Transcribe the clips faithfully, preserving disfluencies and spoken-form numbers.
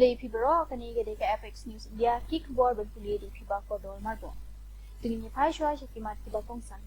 Ïa phi baroh, kane ka dei ka F X News India, ki khubor ban pule da i Phiba Kordor Marbong. To ngin ïa phai shuwa sha ki mat kiba kongsan.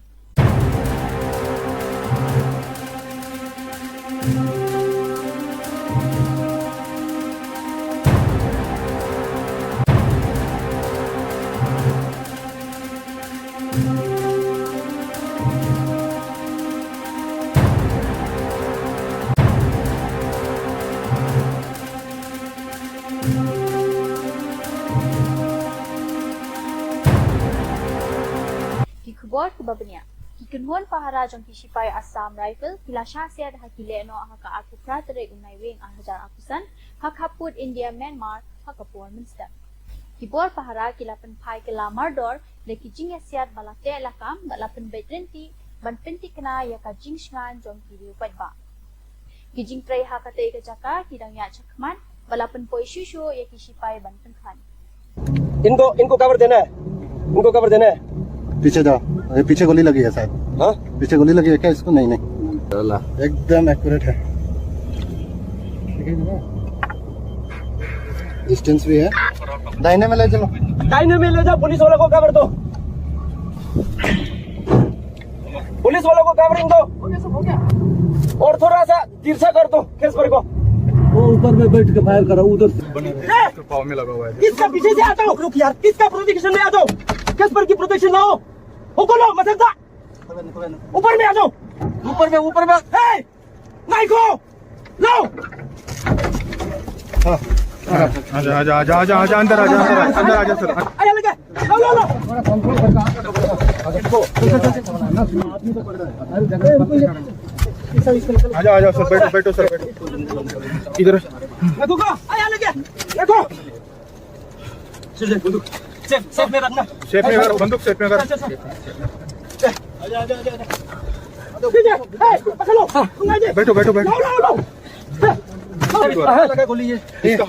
Ki khubor kiba bniah. Ki kynhun pahara jong ki shipai Assam Rifle ki la shah siat ha ki lehnoh ha ka arphew phra tarik u Naiwieng ar hajar arphew san ha khappud India Myanmar ha ka por mynstep. Ki bor pahara ki la pynphai kylla mardor da ki jingïasiat ba la teh lakam bad la pynbeit rynti ban pynthikna ïa ka jingshngaiñ jong ki riew paidbah. Ki jingtrei ha katei ka jaka ki dang ïaid shakhmat bad la pynpoi shuh shuh ïa ki shipai ban pynkhlaiñ. इनको इनको कवर देना है, इनको कवर देना है। पीछे जाओ, अरे पीछे गोली लगी है शायद। हाँ? पीछे गोली लगी है क्या इसको? नहीं, नहीं। चला। एकदम एक्यूरेट है। डिस्टेंस भी है। दाहिने में ले चलो। दाहिने में ले जाओ, पुलिस वालों को कवर दो। पुलिस वालों को कवरिंग दो। और थोड़ा सा तिरछा कर दो केस पर को। वो ऊपर में बैठ के फायर करो उधर से। ए! पाँव में लगा हुआ है। किसका पीछे से आता हूँ? रुक यार, किसका प्रोटेक्शन में आता हूँ? केस पर की प्रोटेक्शन लाओ। हुकुम लो, मसंदा। ऊपर में आ जाओ। ऊपर में, ऊपर में। ए! माइको! लाओ। आजा, आजा, आजा, आजा, आजा, अंदर आजा, अंदर आजा, अंदर आजा सर। आया लगे। लाओ, लाओ, लाओ। आजा, आजा सर, बैठो, बैठो सर, बैठो। इधर। देखो का? आया लगे। देखो। सेफ, सेफ में रखना। सेफ में रख, बंदूक सेफ में रख। चल, चल, चल। आजा, आजा, आजा, आजा। ठीक है, ए, पकड़ लो। हाँ। तुम आ जाए। बैठो, बैठो, बैठो। लाओ, लाओ, लाओ। ए, लाओ। लगा गोली ये। इसका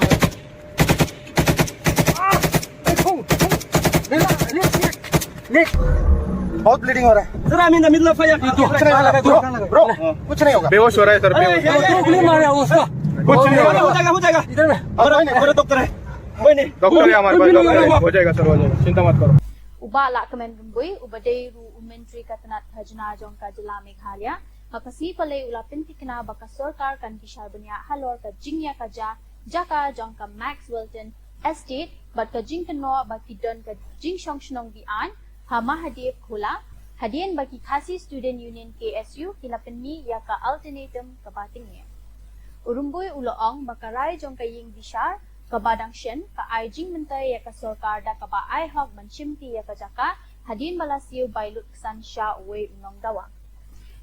बहुत ब्लीडिंग हो रहा है। सर, I'm in the middle of fire। कुछ नहीं होगा, ब्रो, ब्रो, कुछ नहीं होगा। बेहोश हो रहा है सर, अरे, बेहोश। ये, ये, गोली मारा उसका। कुछ नहीं होगा। हो जाएगा, हो जाएगा। इधर में। और कोई नहीं, पूरे डॉक्टर है। कोई नहीं। डॉक्टर है हमारे पास, डॉक्टर है। हो जाएगा सर, हो जाएगा, चिंता मत करो। U Bah Lahkmen Rymbui, uba dei ruh u Myntri ka tnat khajna jong ka jylla Meghalaya, ha ka sngi Palei u la pynthikna ba ka sorkar kan bishar bniah halor ka jingïakajia jaka jong ka Max Wilton Estate bad ka jingkynnoh ba ki don ka jingshong shnong be-aiñ ha Mahadev Khola, hadien ba ki Khasi Student Union, K S U, ki la pynmih ïa ka ultimatum kaba tyngeh. U Rymbui u la ong ba ka rai jong ka ïing bishar kaba dang shen ka ai jingmyntoi ïa ka sorkar da kaba ai hok ban shimti ïa ka jaka hadien ba la siew bai lutksan sha uwei u nongdawa.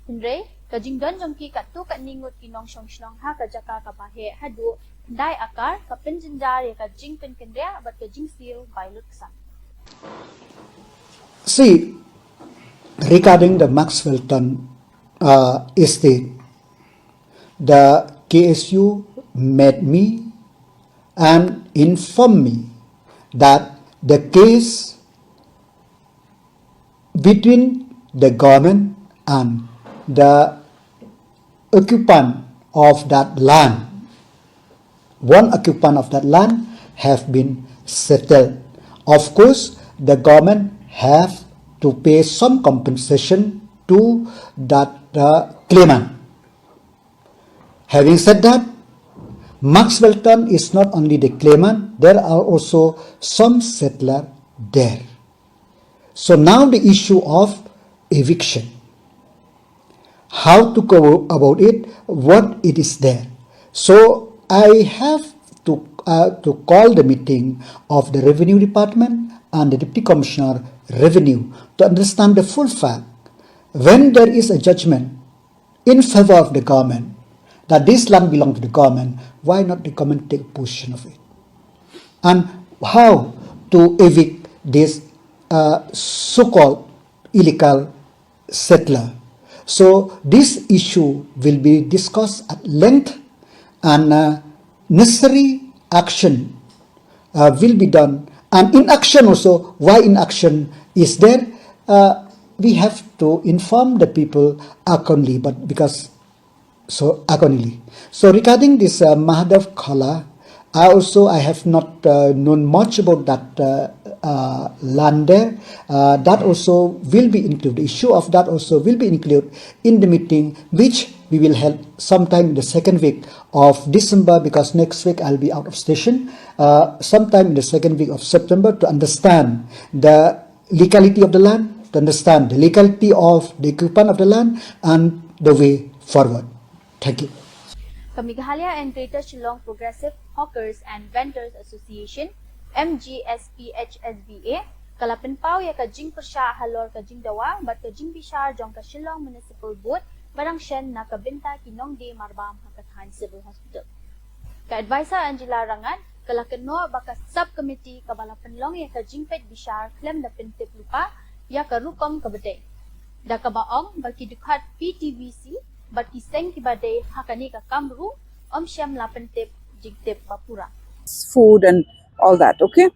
Hynrei ka jingdon jong ki katto katne ngut ki nongshong shnong ha ka jaka kaba heh haduh khyndai akar ka pynjynjar ïa ka jingpynkynriah bad ka jingsiew bai lutksan. See, regarding the Max Wilton, uh, estate, the K S U met me and informed me that the case between the government and the occupant of that land, one occupant of that land have been settled. Of course, the government have to pay some compensation to that, uh, claimant. Having said that, Max Wilton is not only the claimant, there are also some settler there. So now the issue of eviction. How to go about it, what it is there. So I have to, uh, to call the meeting of the Revenue Department and the Deputy Commissioner Revenue to understand the full fact. When there is a judgment in favor of the government, that this land belong to the government, why not the government take possession of it? And how to evict this, uh, so-called illegal settler? So this issue will be discussed at length and, uh, necessary action uh, will be done. And inaction also, why inaction is there? Uh, we have to inform the people accordingly, but because, so accordingly. So regarding this, uh, Mahadev Khola, I also, I have not uh, known much about that uh, uh, land there. Uh, that also will be included. The issue of that also will be included in the meeting, which we will have sometime in the second week of December, because next week I'll be out of station. Uh, sometime in the second week of September, to understand the legality of the land, to understand the legality of the occupant of the land and the way forward. Thank you. Ka Meghalaya and Greater Shillong Progressive Hawkers and Vendors Association, M G S P H S V A, ka la pynpaw ïa ka jingpyrshah halor ka jingdawa bad ka jingbishar jong ka Shillong Municipal Board ba dang shen na ka bynta ki nongdie marbam ha ka thaiñ Civil Hospital. Ka Advisor Angela Rangan ka la kynnoh ba ka Sub Committee kaba la pynlong ïa ka jingpeit bishar khlem da pyntip lypa ïa ka rukom kaba dei, da kaba ong ba ki dkhot P T V C bad ki seng kiba dei ha kane ka kam ruh ym shym la pyntip jingtip ba pura. Food and all that, okay?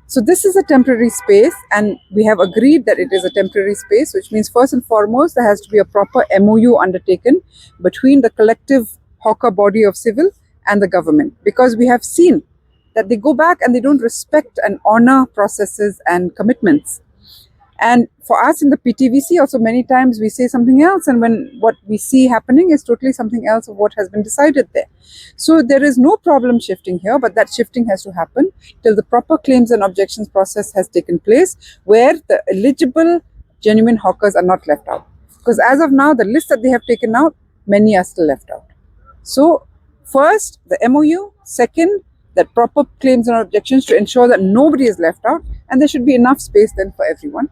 So this is a temporary space, and we have agreed that it is a temporary space, which means first and foremost there has to be a proper M O U undertaken between the collective hawker body of civil and the government, because we have seen that they go back and they don't respect and honor processes and commitments. And for us in the P T V C also, many times we say something else, and when what we see happening is totally something else of what has been decided there. So there is no problem shifting here, but that shifting has to happen till the proper claims and objections process has taken place, where the eligible genuine hawkers are not left out. Because as of now, the list that they have taken out, many are still left out. So first, the M O U. Second, that proper claims and objections to ensure that nobody is left out, and there should be enough space then for everyone.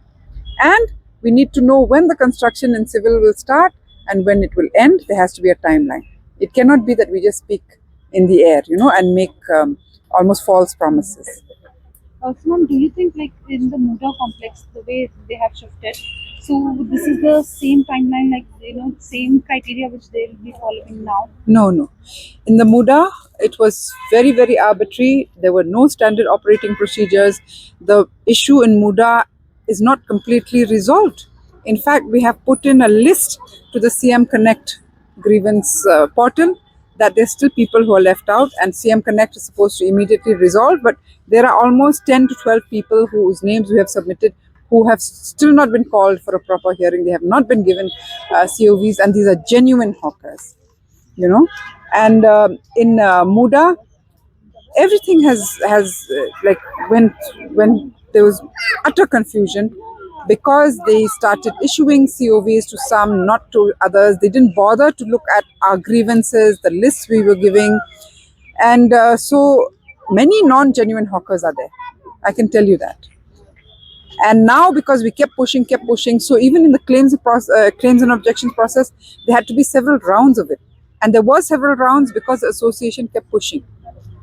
And we need to know when the construction in civil will start and when it will end. There has to be a timeline. It cannot be that we just speak in the air, you know, and make um, almost false promises. Uh, so, ma'am, do you think, like, in the Muda complex, the way they have shifted, so this is the same timeline, like, you know, same criteria which they will be following now? No, no. In the Muda, it was very, very arbitrary. There were no standard operating procedures. The issue in Muda is not completely resolved. In fact, we have put in a list to the C M Connect grievance uh, portal that there's still people who are left out, and C M Connect is supposed to immediately resolve, but there are almost ten to twelve people whose names we have submitted who have still not been called for a proper hearing. They have not been given uh, C O Vs, and these are genuine hawkers, you know. And um, in uh, Muda, everything has has uh, like went when there was utter confusion, because they started issuing C O Vs to some, not to others. They didn't bother to look at our grievances, the lists we were giving, and uh, so many non-genuine hawkers are there. I can tell you that. And now, because we kept pushing, kept pushing, so even in the claims process, uh, claims and objections process, there had to be several rounds of it, and there were several rounds because the association kept pushing.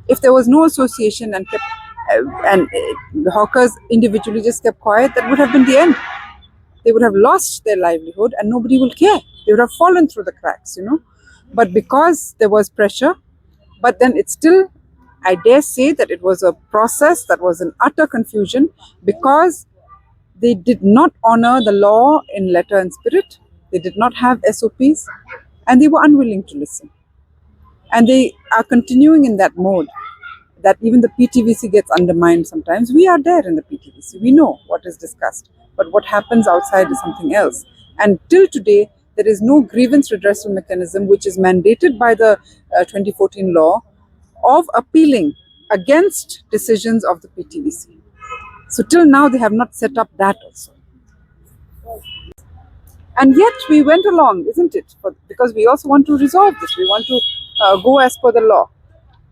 If there was no association and kept uh, and uh, the hawkers individually just kept quiet, that would have been the end. They would have lost their livelihood and nobody will care. They would have fallen through the cracks, you know. But because there was pressure, but then it's still, I dare say that it was a process that was in utter confusion, because they did not honor the law in letter and spirit. They did not have S O Ps, and they were unwilling to listen. And they are continuing in that mode that even the P T V C gets undermined sometimes. We are there in the P T V C. We know what is discussed. But what happens outside is something else. And till today, there is no grievance redressal mechanism which is mandated by the uh, twenty fourteen law of appealing against decisions of the P T V C. So till now, they have not set up that also. And yet we went along, isn't it? For, because we also want to resolve this. We want to uh, go as per the law.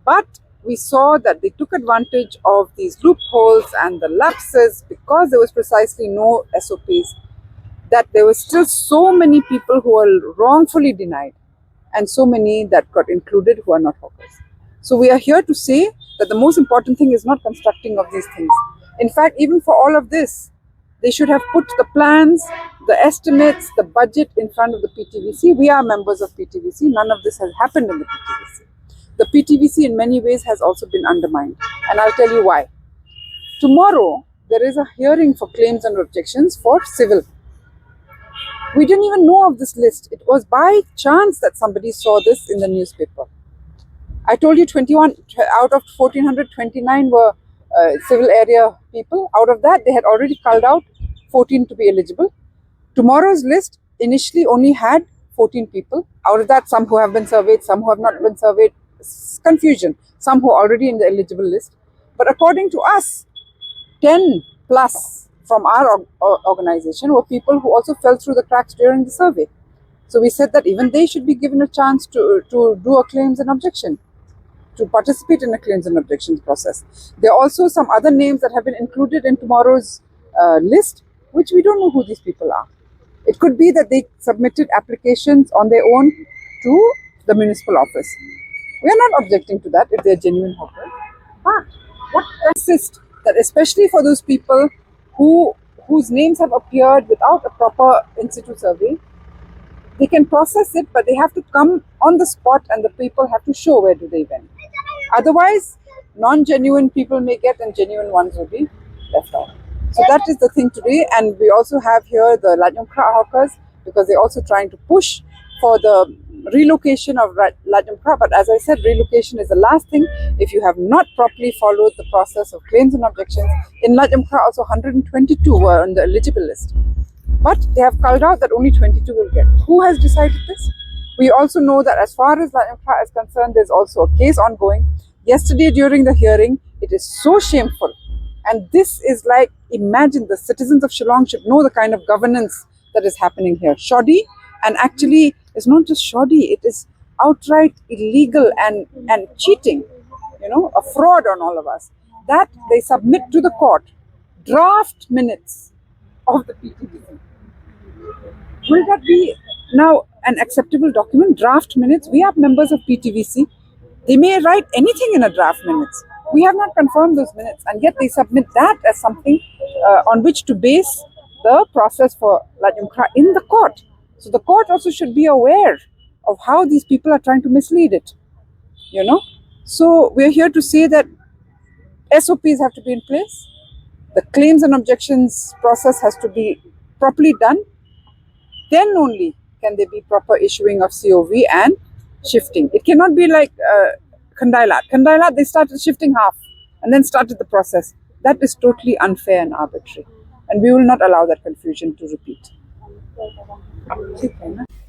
But we saw that they took advantage of these loopholes and the lapses, because there was precisely no S O Ps, that there were still so many people who were wrongfully denied and so many that got included who are not hawkers. So we are here to say that the most important thing is not constructing of these things. In fact, even for all of this, they should have put the plans, the estimates, the budget in front of the P T V C. We are members of P T V C. None of this has happened in the P T V C. The P T V C in many ways has also been undermined. And I'll tell you why. Tomorrow, there is a hearing for claims and objections for civil. We didn't even know of this list. It was by chance that somebody saw this in the newspaper. I told you twenty-one out of fourteen hundred twenty-nine were uh, civil area people. Out of that, they had already culled out fourteen to be eligible. Tomorrow's list initially only had fourteen people. Out of that, some who have been surveyed, some who have not been surveyed. Confusion. Some who are already in the eligible list. But according to us, ten plus from our organization were people who also fell through the cracks during the survey. So we said that even they should be given a chance to, to do a claims and objection, to participate in a claims and objections process. There are also some other names that have been included in tomorrow's uh, list, which we don't know who these people are. It could be that they submitted applications on their own to the municipal office. We are not objecting to that if they are genuine hawkers. But what I insist that especially for those people who whose names have appeared without a proper in situ survey, they can process it, but they have to come on the spot and the people have to show where do they went. Otherwise, non-genuine people may get and genuine ones will be left out. So that is the thing today, and we also have here the Laitumkhrah hawkers because they're also trying to push for the relocation of Laitumkhrah. But as I said, relocation is the last thing if you have not properly followed the process of claims and objections. In Laitumkhrah, also one hundred twenty-two were on the eligible list. But they have culled out that only twenty-two will get. Who has decided this? We also know that as far as Laitumkhrah is concerned, there's also a case ongoing. Yesterday during the hearing, it is so shameful. And this is like, imagine, the citizens of Shillong should know the kind of governance that is happening here. Shoddy, and actually, it's not just shoddy, it is outright illegal and, and cheating, you know, a fraud on all of us. That they submit to the court draft minutes of the P T V C. Will that be now an acceptable document? Draft minutes? We are members of P T V C. They may write anything in a draft minutes. We have not confirmed those minutes, and yet they submit that as something uh, on which to base the process for Laitumkhrah in the court. So the court also should be aware of how these people are trying to mislead it. You know? So we're here to say that S O Ps have to be in place. The claims and objections process has to be properly done. Then only can there be proper issuing of C O V and shifting. It cannot be like uh, Khandailat. Khandailat, they started shifting half and then started the process. That is totally unfair and arbitrary. And we will not allow that confusion to repeat.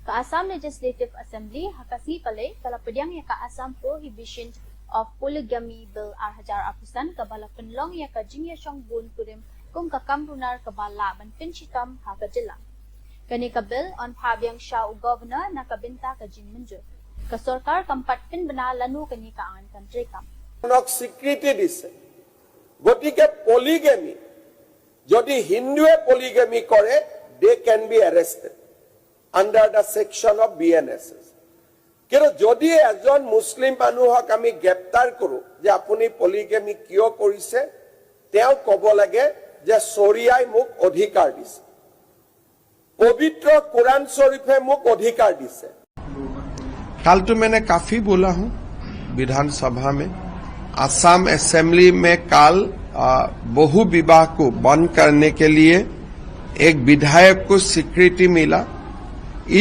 Ka Assam Legislative Assembly ha ka sngi Palei ka la pdiang ïa ka Assam Prohibition of Polygamy Bill ar hajar arphew san kaba la pynlong ïa ka jingïashong bun kurim kum ka kam runar kaba lah ban pynshitom ha ka jylla. Kane ka bill yn phah biang sha u Governor na ka bynta ka jingmynjur. Ka sorkar kam pat pynbna lano kane ka aiñ kan treikam. স্বীকৃতি দিছে। গতিকে পলিগেমি, যদি হিন্দুৱে পলিগেমি কৰে, they can be arrested under the section of B N S S। কিন্তু যদি এজন মুছলিম মানুহক আমি গ্ৰেপ্তাৰ কৰোঁ যে আপুনি পলিগেমি কিয় কৰিছে, তেওঁ ক'ব লাগে যে চৰিয়াই মোক অধিকাৰ দিছে, পবিত্ৰ কোৰাণ শ্বৰীফে মোক অধিকাৰ দিছে। कल तो मैंने काफी बोला हूं विधानसभा में। आसाम असेंबली में कल बहु विवाह को बंद करने के लिए एक विधायक को स्वीकृति मिला।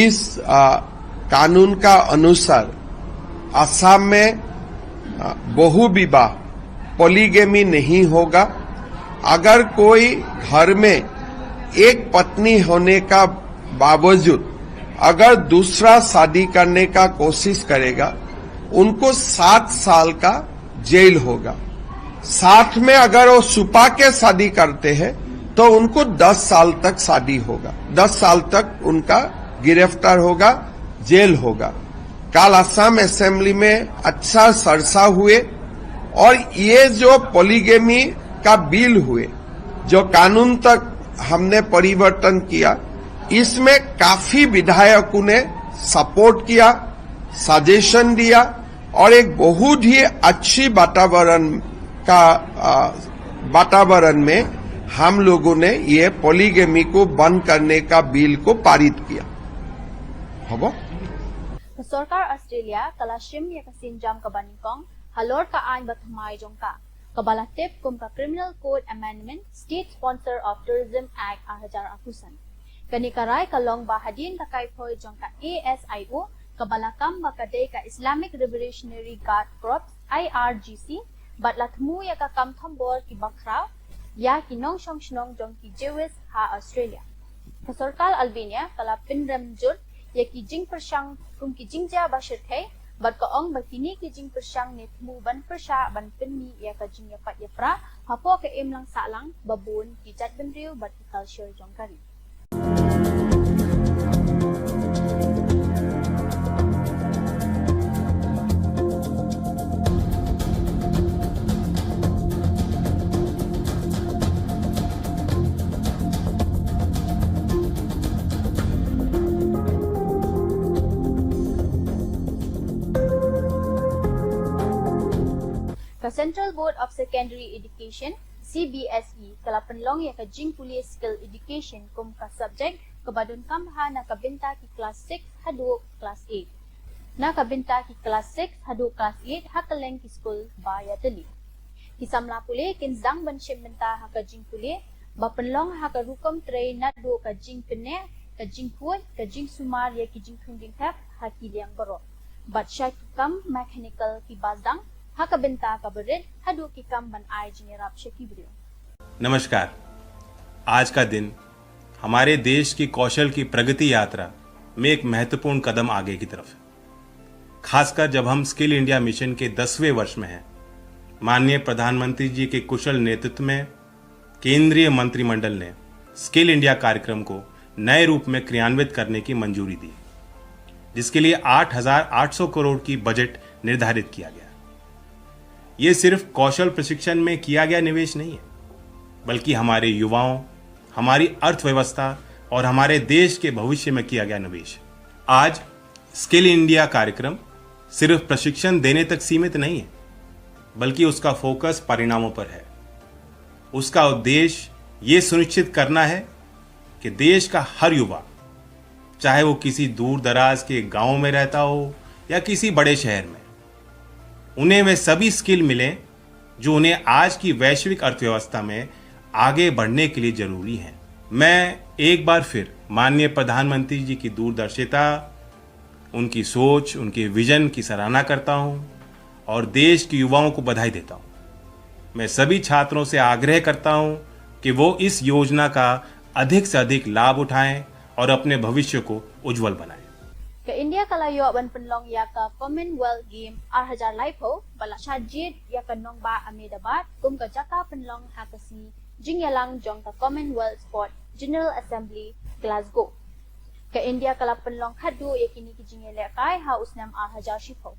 इस आ, कानून का अनुसार आसाम में बहु विवाह, पॉलीगेमी नहीं होगा। अगर कोई घर में एक पत्नी होने का बावजूद अगर दूसरा शादी करने का कोशिश करेगा, उनको सात साल का जेल होगा। साथ में अगर वो छुपा के शादी करते हैं तो उनको दस साल तक शादी होगा, दस साल तक उनका गिरफ्तार होगा, जेल होगा। कल आसाम असेंबली में अच्छा चर्चा हुए और ये जो पॉलीगेमी का बिल हुए, जो कानून तक हमने परिवर्तन किया, इसमें काफी विधायकों ने सपोर्ट किया, सजेशन दिया और एक बहुत ही अच्छी वातावरण का वातावरण में हम लोगों ने ये पॉलीगेमी को बंद करने का बिल को पारित किया। हबो? Ka sorkar Australia ka la shim ïa ka sienjam kaba nyngkong halor ka aiñ bathymmai jong ka, kaba la tip kum ka Criminal Code Amendment, State Sponsor of Terrorism Act ar hajar arphew san. Kane ka rai ka long ba hadien ka kaiphoi jong ka A S I O kaba la kam ba ka dei ka Islamic Revolutionary Guard Corps, I R G C, bad la thmu ïa ka kam thombor kiba khraw ïa ki nongshong shnong jong ki Jewish ha Australia. Ka sorkar Albania ka la pynrem jur ïa ki jingpyrshang kum ki jingjia ba shyrkhei, bad ka ong ba kine ki jingpyrshang ne thmu ban pyrshah ban pynmih ïa ka jingïapait ïapra hapoh ka imlang sahlang ba bun ki jaitbynriew bad ki culture jong ka ri. Ka Central Board of Secondary Education, C B S E, ka la pynlong ïa ka jingpule Skill Education kum ka subject kaba donkam bha na ka bynta ki klas six haduh klas eight. Na ka bynta ki klas six haduh klas eight ha kylleng ki skul ba ïatylli. Ki samla pule kin sdang ban shim bynta ha ka jingpule ba pynlong ha ka rukom trei naduh ka jingpynneh, ka jingkhuid, ka jingsumar ïa ki jingthung jingthep ha ki liang baroh, bad sha ki kam mechanical kiba sdang ha ka bynta kaba rit haduh ki kam ban ai jingïarap sha ki briew. नमस्कार। आज का दिन हमारे देश की कौशल की प्रगति यात्रा में एक महत्वपूर्ण कदम आगे की तरफ है। खासकर जब हम स्किल इंडिया मिशन के दसवें वर्ष में हैं, माननीय प्रधानमंत्री जी के कुशल नेतृत्व में केंद्रीय मंत्रिमंडल ने स्किल इंडिया कार्यक्रम को नए रूप में क्रियान्वित करने की मंजूरी दी, जिसके लिए आठ हज़ार आठ सौ करोड़ की बजट निर्धारित किया गया। ये सिर्फ कौशल प्रशिक्षण में किया गया निवेश नहीं है, बल्कि हमारे युवाओं, हमारी अर्थव्यवस्था और हमारे देश के भविष्य में किया गया निवेश है। आज स्किल इंडिया कार्यक्रम सिर्फ प्रशिक्षण देने तक सीमित नहीं है, बल्कि उसका फोकस परिणामों पर है। उसका उद्देश्य ये सुनिश्चित करना है कि देश का हर युवा, चाहे वो किसी दूर दराज के गांव में रहता हो या किसी बड़े शहर में, उन्हें वे सभी स्किल मिलें जो उन्हें आज की वैश्विक अर्थव्यवस्था में आगे बढ़ने के लिए जरूरी हैं। मैं एक बार फिर माननीय प्रधानमंत्री जी की दूरदर्शिता, उनकी सोच, उनके विजन की सराहना करता हूं और देश के युवाओं को बधाई देता हूं। मैं सभी छात्रों से आग्रह करता हूं कि वो इस योजना का अधिक से अधिक लाभ उठाएं और अपने भविष्य को उज्जवल बनाएं। Ka India ka la ïoh ban pynlong ïa ka Commonwealth Game ar hajar laiphew ba la shah jied ïa ka nongbah Ahmedabad kum ka jaka pynlong ha ka sngi jingïalang jong ka Commonwealth Sport General Assembly, Glasgow. Ka India ka la pynlong khadduh ïa kine ki jingïalehkai ha u snem ar hajar shiphew.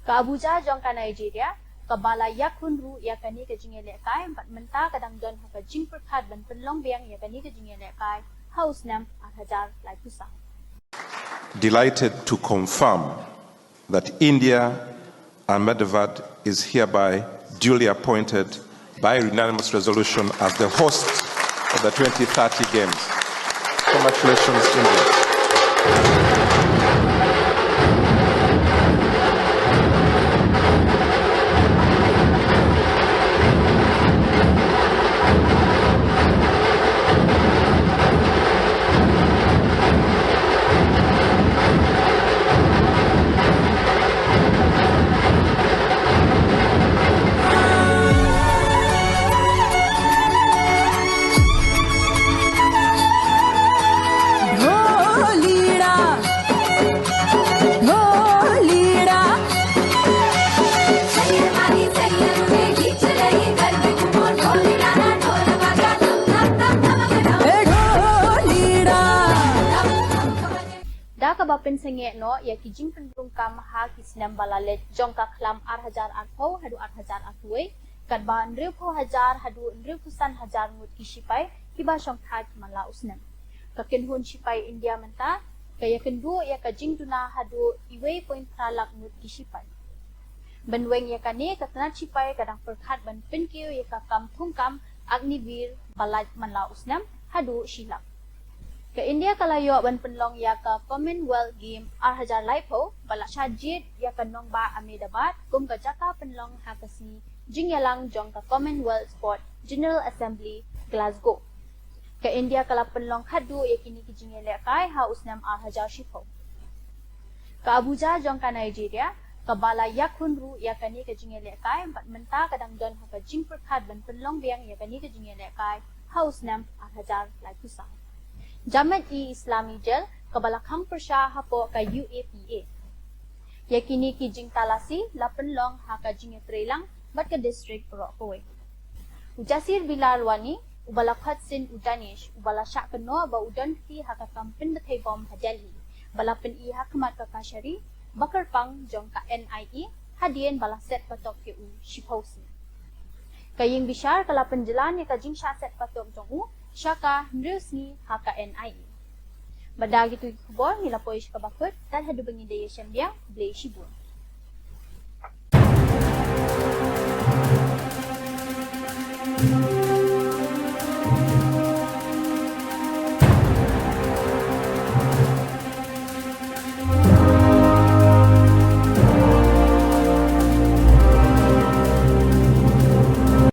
Ka Abuja jong ka Nigeria kaba la ïakhun ruh ïa kane ka jingïalehkai bad mynta ka dang don ha ka jingpyrkhat ban pynlong biang ïa kane ka jingïalehkai ha u snem ar hajar laiphew saw. Delighted to confirm that India, Ahmedabad, is hereby duly appointed by unanimous resolution as the host of the twenty thirty Games. Congratulations, India. Da kaba pynsangeh noh ïa ki jingpynrung kam ha ki snem ba la leit jong ka khlam ar hajar arphew haduh ar hajar arphew wei, katba hynriewphew hajar haduh hynriewphew san hajar ngut ki shipai kiba shongthait man la u snem. Ka kynhun shipai India mynta ka ïakynduh ïa ka jingduna haduh uwei point phra lak ngut ki shipai. Ban weng ïa kane, ka tnat shipai ka dang pyrkhat ban pynkiew ïa ka kam thungkam Agniveer ba lait man la u snem haduh shi lak. Ka India ka la ïoh ban pynlong ïa ka Commonwealth Game ar hajar laiphew ba la shah jied ïa ka nongbah Ahmedabad kum ka jaka pynlong ha ka sngi jingïalang jong ka Commonwealth Sport General Assembly, Glasgow. Ka India ka la pynlong khadduh ïa kine ki jingïalehkai ha u snem ar hajar shiphew. Ka Abuja jong ka Nigeria, kaba la ïakhun ruh ïa kane ka jingïalehkai, bad mynta ka dang don ha ka jingpyrkhat ban pynlong biang ïa kane ka jingïalehkai ha u snem ar hajar laiphew saw. Jamaat-e-Islami Jal, kaba la khang pyrshah hapoh ka U A P A. Ïa kine ki jingtalasi la pynlong ha ka jingïatreilang bad ka district baroh kawei. U Jasir Bilal Wani, uba la khot sien u Danish, uba la shah kynnoh ba u don kti ha ka kam pynbthei bom ha Delhi, ba la pyni ha khmat ka kashari ba kyrpang jong ka N I A, hadien ba la set patok ïa u shiphew snem. Ka ïing bishar ka la pynjlan ïa ka jingshah set patok jong u sha ka hynriew sngi ha ka N I A. Bad da kito ki khubor ngi la poi sha kaba kut, tad haduh ba ngin da ïashem biang, khublei shibun.